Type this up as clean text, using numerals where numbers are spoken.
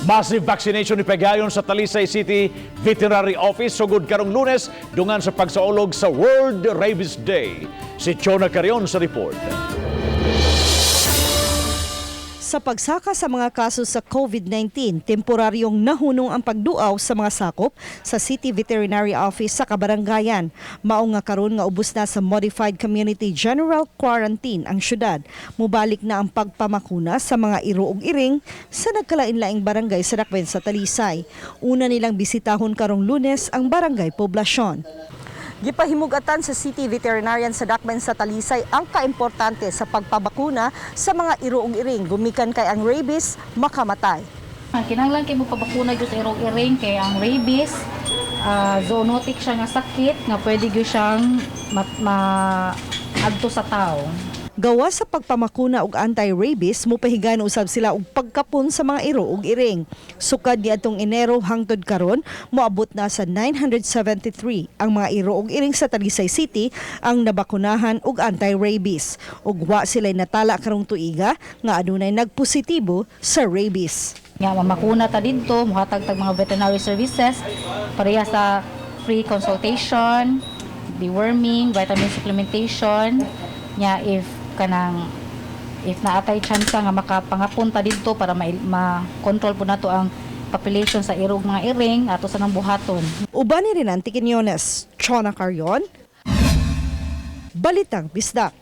Massive vaccination ni pagayon sa Talisay City Veterinary Office sugod karong Lunes dungan sa pagsaulog sa World Rabies Day. Si Chona Carion sa report. Sa pagsaka sa mga kaso sa COVID-19, temporaryong nahunong ang pagduaw sa mga sakop sa City Veterinary Office sa Kabarangayan. Mao nga karon nga ubos na sa Modified Community General Quarantine ang syudad. Mubalik na ang pagpamakuna sa mga iro ug iring sa nagkalain-laing barangay sa Dakbayan sa Talisay. Una nilang bisitahon karong Lunes ang Barangay Poblasyon. Gipahimugatan sa City Veterinarian sa Dakbayan sa Talisay ang kaimportante sa pagpabakuna sa mga iro ug iring gumikan kay ang rabies makamatay. Ang kinahanglan kay mo pabakuna gyud sa irong iring kay ang rabies, zoonotic siya nga sakit nga pwede gyud siyang ma adto sa tao. Gawa sa pagpamakuna og anti-rabies, mupahigan usab sila og pagkapon sa mga iro ug iring. Sukad niadtong Enero hangtod karon, moabot na sa 973 ang mga iro ug iring sa Talisay City ang nabakunahan og anti-rabies. Ug wa sila'y natala karong tuiga nga adunay nagpositibo sa rabies. Nga mamakuna ta didto, muhatag tag mga veterinary services pareha sa free consultation, deworming, vitamin supplementation. Nya if kanang if naatay chance nga makapangapon ta didto para ma-control po nato ang population sa irog mga iring ato sa nang buhaton. Uban ni Renante Quiñones, Chona Carion, Balitang Bisdak.